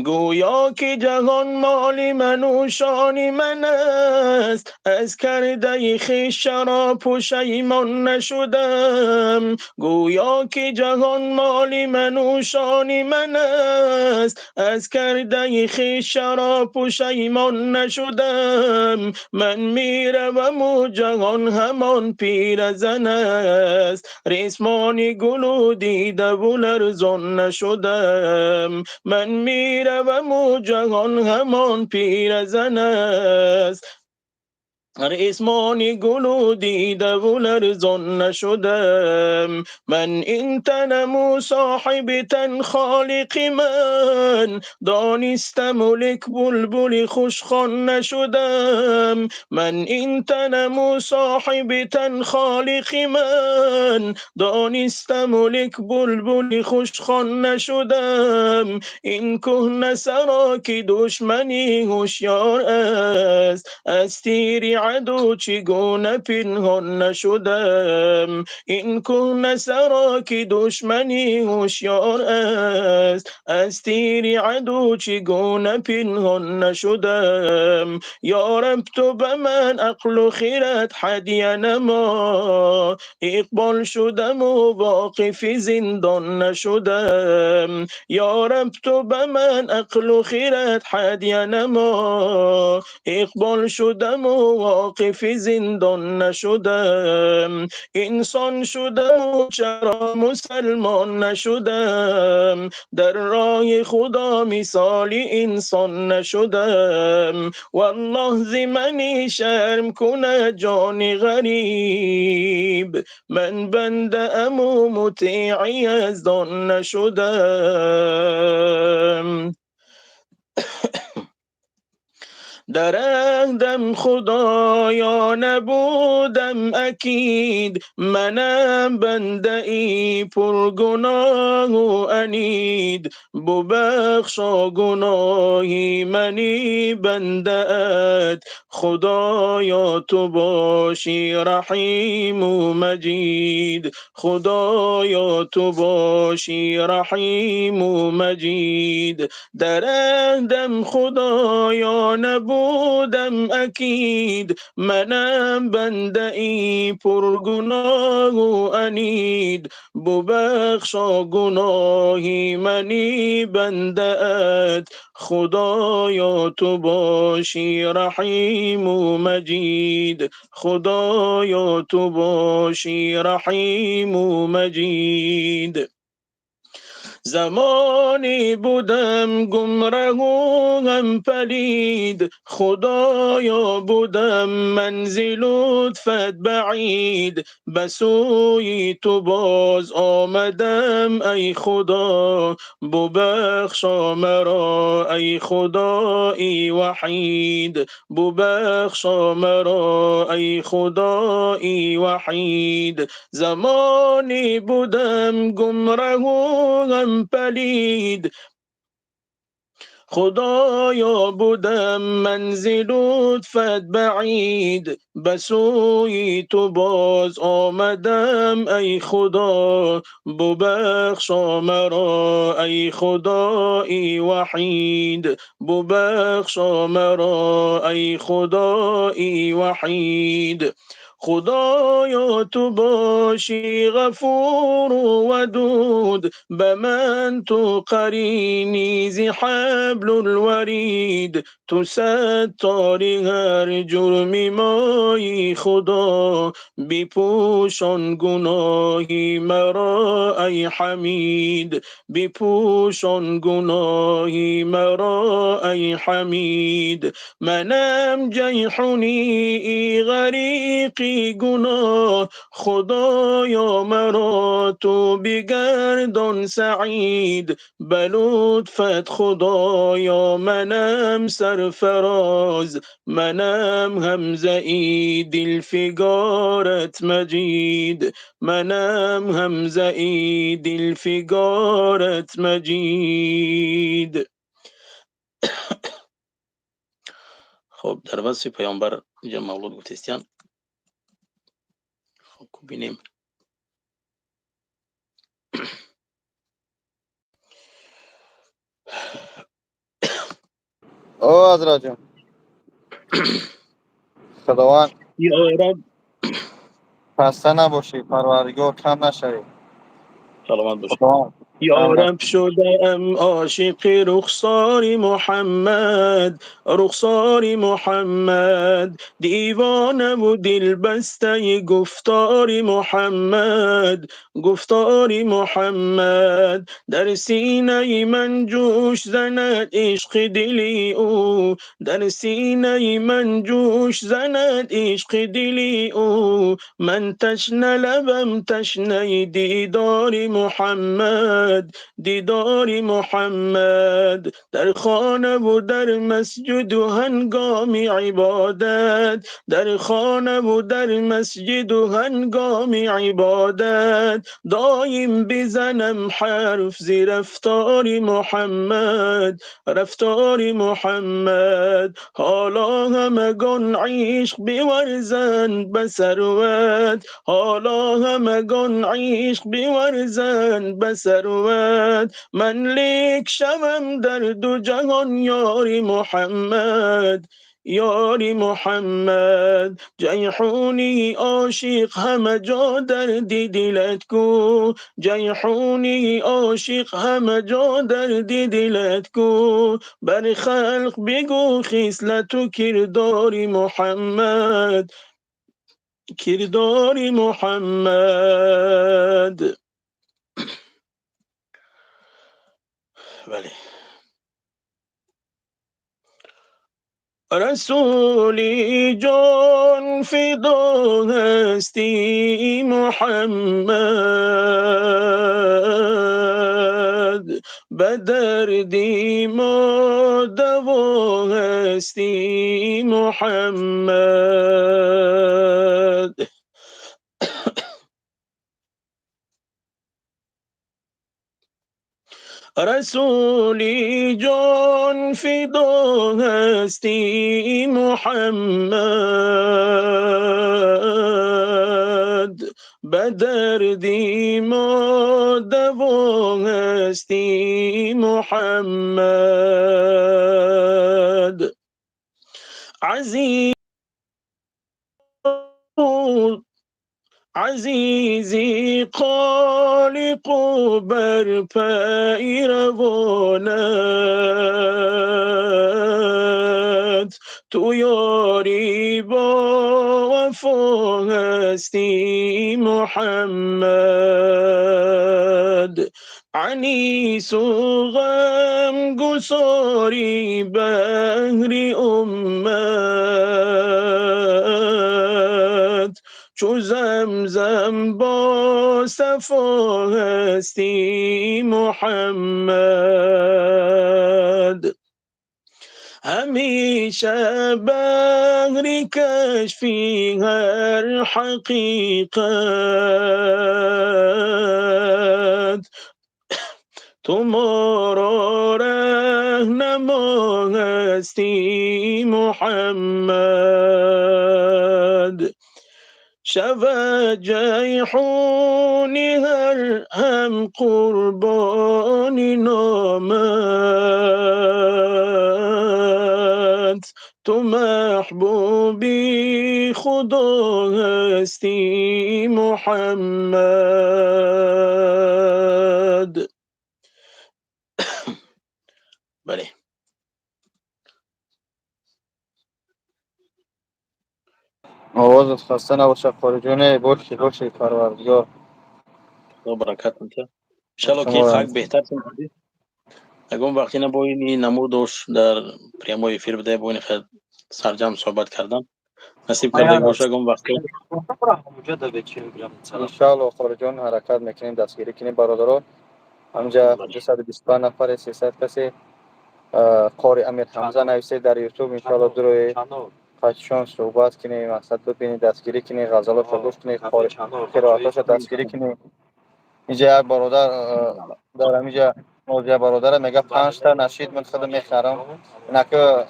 Speaker 5: گویا که جهان مال من و شان من است، از کرده خویش چرا پشیمان نشدم؟ گویا که جهان مال من و شان من است، از کرده خویش چرا پشیمان نشدم؟ من میروم و جهان همان پیرزن است، ریسمان گل و دیده و لرزان نشدم. من میروم و جهان همان پیرزن است، ریسمان گل و دیده و لرزان نشدم. من این تنم و صاحب تن خالق من، دانستم و لیک بلبل خوشخوان نشدم. من این تنم و صاحب تن خالق من، دانستم و لیک بلبل خوشخوان نشدم. این کهنه سرا که دشمنی هوشیار است، از تیر عدو چگونه پنهان نشدم؟ این کهنه سرا که دشمنی هوشیار است، از تیر عدو چگونه پنهان نشدم؟ یا رب تو به من عقل و خیرت هدیه نما، اقبال شدم و واقف زندان نشدم. یا رب تو به من عقل و خیرت هدیه نما، اقبال شدم و واقف زندان نشدم. انسان شدم و چرا مسلمان نشدم؟ در راه خدا مثال انسان نشدم. والله ز منی شرم کند جان غریب، من بنده ام و مطیع یزدان نشدم. در عهدم خدایا نبودم اکید، منم بنده ای پرگناه و انید. ببخشا گناهی منی بنده ات، خدایا تو باشی رحیم و مجید. خدایا تو باشی رحیم و مجید. در عهدم خدایا نبودم اکید، منم بنده ای پرگناه و انید. ببخشا گناهی منی بنده ات، خدایا تو باشی رحیم و مجید. خدایا تو باشی رحیم و مجید. زمانی بودم گمره و غم پلید، خدایا بودم منزل لطفت بعید. به سوی تو باز آمدم ای خدا، ببخشا مرا ای خدای وحید. ببخشا مرا ای خدای وحید. زمانی بودم گمره و غم پلید، خدایا بودم منزل لطفت بعید. به سوی تو باز آمدم ای خدا، ببخشا مرا ای خدای وحید. ببخشا مرا ای خدای وحید. خدایا تو باشی غفور و ودود، به من تو قرینی ز حبل الورید. تو ستار هر جرم مایی خدا، بپوشان گناهی مرا ای حمید. بپوشان گناهی مرا ای حمید. منم جیحونی غریق گناه، خدایا مرا تو بگردان سعید. به لطفت خدایا منم سرفراز، منم همزه ای دلفگارت مجید. منم همزه ای دلفگارت مجید. خب در وصف پیامبر اینجا مولود گفتستیان. خب ببینیم.
Speaker 2: او حضرت جان. Худованд
Speaker 5: Я Раб.
Speaker 2: Хаста набошӣ, Парвардигор, кам нашавӣ.
Speaker 4: Саломат бошед.
Speaker 2: Худованд
Speaker 5: Я Раб, шудаам ошиқи рухсори Муҳаммад, рухсори Муҳаммад, девонаву дилбастаи гуфтори Муҳаммад, гуфтори Муҳаммад. Дар синаи ман ҷӯш занад ишқи дили ӯ, дар синаи ман ҷӯш занад ишқи дили ӯ. Ман ташналабам, ташнаи дидори Муҳаммад, дидори Муҳаммад. Дар хонаву дар масҷиду ҳангоми ибодат, дар хонаву дар масҷиду ҳангоми ибодат, доим бизанам ҳарф зи рафтори Муҳаммад, рафтори Муҳаммад. Ҳоло ҳамагон ишқ биварзанд ба сарват, ҳоло ҳамагон ишқ биварзанд ба сарват, ман лек шавам дар ду ҷаҳон ёри Муҳаммад, ёри Муҳаммад. Ҷайҳуни ошиқ ҳама ҷо дарди дилат ку, Ҷайҳуни ошиқ ҳама ҷо дарди дилат ку, бар халқ бигӯ хислату кирдори Муҳаммад, кирдори Муҳаммад. Бале. Расули ҷон фидо ҳасти Муҳаммад, ба дарди мо даво ҳасти Муҳаммад. Расули ҷон фидо ҳасти Муҳаммад, ба дарди мо даво ҳасти Муҳаммад. Азиз азизи холиқу бар пайравонат, ту ёри бо вафо ҳасти Муҳаммад. Анису ғамгусори баҳри уммат, чу замзам бо сафо ҳасти Муҳаммад. Ҳамеша баҳри кашфи ҳар ҳақиқат, ту моро раҳнамо ҳасти Муҳаммад. Шавад ҷайҳуни ҳар ҳам қурбони номат, ту маҳбуби Худо ҳасти Муҳаммад. Бале.
Speaker 2: Овозат хаста набошад, Қориҷоне, бошӣ, бошӣ, Парвардигор.
Speaker 4: Худо баракат диҳад. Иншалло ки хак беҳтар шуд. Ягон вақте на бо ин намуд дошт дар прямой эфир буда, бо ин хел сарҷам суҳбат кардам. Насиб карда бошад ягон вақте.
Speaker 2: Иншалло, Қориҷон, ҳаракат мекунем, дастгирӣ кунем бародаро. Ҳамҷа 225 нафаре, 300 касе Қори Амир Ҳамза нависед дар YouTube, иншалло дурои қачшон суҳбат кунем, мақсад бибинед, дастгирӣ кунед, ғазалошо гӯш кунед, қироатошо дастгирӣ кунед. Инҷа як бародар дар ҳаминҷа нозия бародара мега 5 та нашид ман худам мехарам. Инака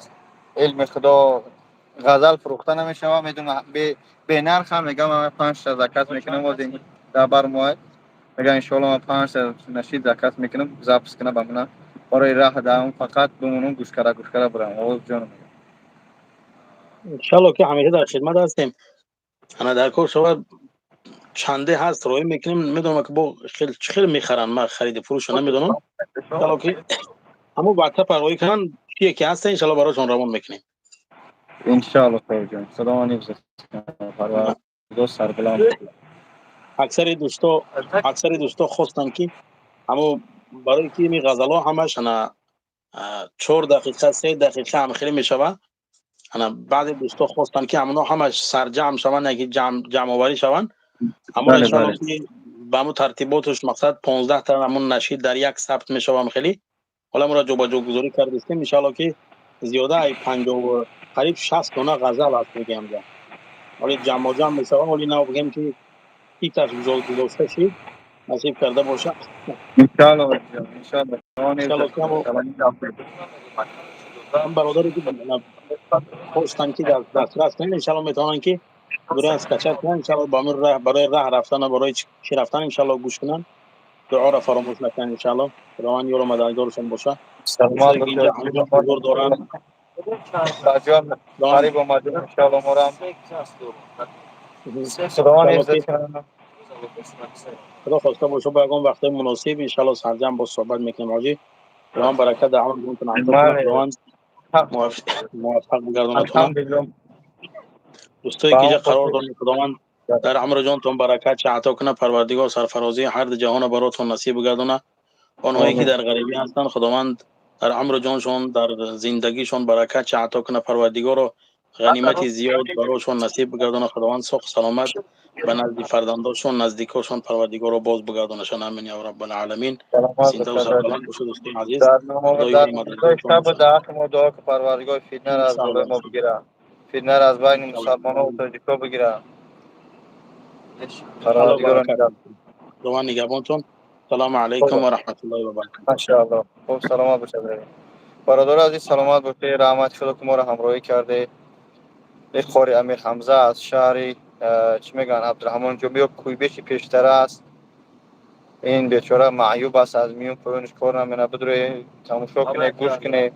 Speaker 2: илми Худо ғазал фурӯхта намешава, медонам, бенарх ҳам мегам, ман 5 та заказ мекунам, боз дар бар моҳ мегам, иншоалло ман 5 та нашид заказ мекунам, запись кунам ба мана барои раҳ даам, фақат бимонам, гӯш кара, гӯш кара бурам овоз ҷонам.
Speaker 4: Иншалло ки ҳамеша дар хидмат ҳастем. Ана дар кор шавад, чанде ҳаст, роҳӣ мекунем. Медонам ки бо чӣ хел мехаранд, ман хариди фурӯша намедонам. Иншалло ки ҳамун ватсапа роҳӣ кунанд, чие ки ҳаста, иншалло барошон равон мекунем.
Speaker 2: Иншалло, ҷон, Худованд ҳифз кунад, Парвардигор сарбаланд.
Speaker 4: Аксари дӯсто хостанд, ки ҳамо барои ки ин ғазалҳо ҳамаш ана 4 дақиқа, 3 дақиқа ҳам хеле мешавад. Ана баъзе дӯсто хостанд, ки ҳамоно ҳамаш сарҷамъ шаванд, яки ҷамъоварӣ шаванд. Ҳамон иншалло ки ба ҳамун тартиботаш, мақсад, 15 та ҳамун нашид дар як сабт мешавам. Хеле ҳола моро ҷобаҷогузорӣ кардистем. Иншалло ки зиёда ай 50, қариб 60 дона ғазал аст, мегӯям, ҳоли ҷамъоҷамъ мешавад. Ҳоли нав бигем, ки иташ гузошта шид, насиб карда бошад.
Speaker 2: Иншалло, иншалло.
Speaker 4: Иншалло ки ҳам бародаре ки хостанд, ки дар дастрас кунем, иншалло метавонанд, ки дуран скачать кунанд. Иншалло ба ҳамин раҳ, барои раҳ рафтан, барои чӣ рафтан, иншалло гӯш кунанд, дуоро фаромӯш накунанд. Иншалло Худованд ёру мададгоршон бошад.
Speaker 2: Саломат.
Speaker 4: Инҷа ҳамҷо ҳузур доранд.
Speaker 2: Ҷон, қариб омадем, иншалло морам Худованд ҳифзат кунад.
Speaker 4: Худо хоста боша, бо ягон вақтҳои муносиб, иншалло, сарҷамъ боз суҳбат мекунем. Ҳоҷӣ, Худованд баракат дар амртон ато кунад, Худованд муваффақ бигардонад. Дӯстое ки инҷа қарор дорем, Худованд дар амру ҷонтон баракат ато кунад, Парвардигор сарфарозии ҳарду ҷаҳона баротон насиб бигардонад. Онҳое ки дар ғарибӣ ҳастанд, Худованд дар амру ҷоншон, дар зиндагишон баракат ато кунад, Парвардигоро ғанимати зиёд барошон насиб бигардонад. Худованд соғ саломат ба назди фарзандошон, наздикошон Парвардигоро боз бигардонашон. Амин я раббал аламин. Зиндаву сарбаланд бошед, дӯстони азиз.
Speaker 2: Дар мо дуо ки Парвардигор фитнаро аз болои мо бигирад, фитнаро аз байни мусалмонҳо тоҷикҳо бигирад. Парвардигоро.
Speaker 4: Худованд нигаҳбонтон. Салому алайкум ва раҳматуллоҳи ва баракатуҳ.
Speaker 2: Машааллоҳ. Хуб, саломат бошед, бародари азиз, саломат бошед. Раҳмати Худо, ки моро ҳамроҳӣ кардед. Қори Амир Ҳамза аз шаҳри, чӣ мегӯянд, Абдураҳмон Ҷомӣ ё Куйбеши пештара аст. Ин бечора маъюб аст, аз миён поёниш кор намена. Бидуре тамошо кунед, гӯш кунед.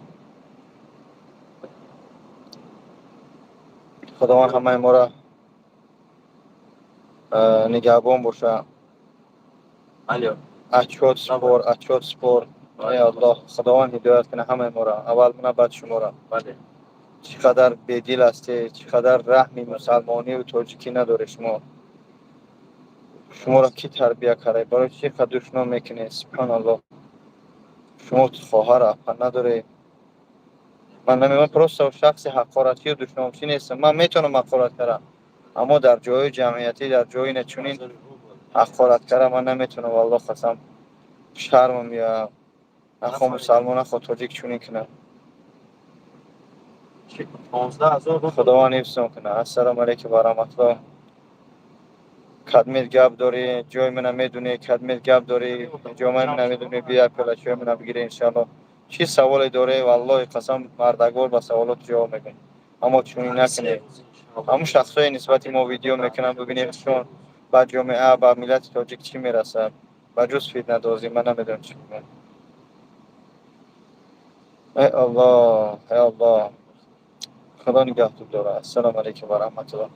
Speaker 2: Худованд ҳамаи моро нигаҳбон боша. Отчёт спор, отчёт спор. Эй Аллоҳ, Худованд ҳидоят кунад ҳамаи моро, аввал мана, баъд шуморо. Чӣ қадар бедил ҳастед, чӣ қадар раҳми мусалмониву тоҷикӣ надоред шумо. Шуморо кӣ тарбия карда? Барои чӣ қадр душном мекунед? Субҳаналлоҳ, шумо хоҳар, апа надоред? Ман намеман, просто шахси ҳақоратию душномчӣ нестам. Ман метавонам ҳақорат карам, аммо дар ҷойҳои ҷамъиятӣ, дар ҷои чунин ҳақорат карам ман наметавонам. Валлоҳ қасам, шармам меояд. Нахо мусалмон, нахо тоҷик чунин кунад. Худованд ҳифзон кунад. Ассалому алайкум ва раҳматуллоҳ. Кадмет гап дорӣ, ҷои мана медунӣ. Кадмет гап дорӣ, ҷомаи мана медунӣ. Бия, пелачои мана бигирӣ, иншаалло. Чӣ саволе дорӣ, валлоҳи қасам, мардагор ба саволот ҷавоб мегӯям, аммо чунин накунед. Ҳамун шахсое нисбати мо видео мекунанд, бибинед, шон ба ҷомеа, ба миллати тоҷик чӣ мерасад ба ҷуз фитнадозӣ? Ман намедонам чӣ бигӯям. Эй Аллоҳ, эй Аллоҳ, Худо нигаҳтон дорад. Ассалому алайкум ва раҳматуллоҳ.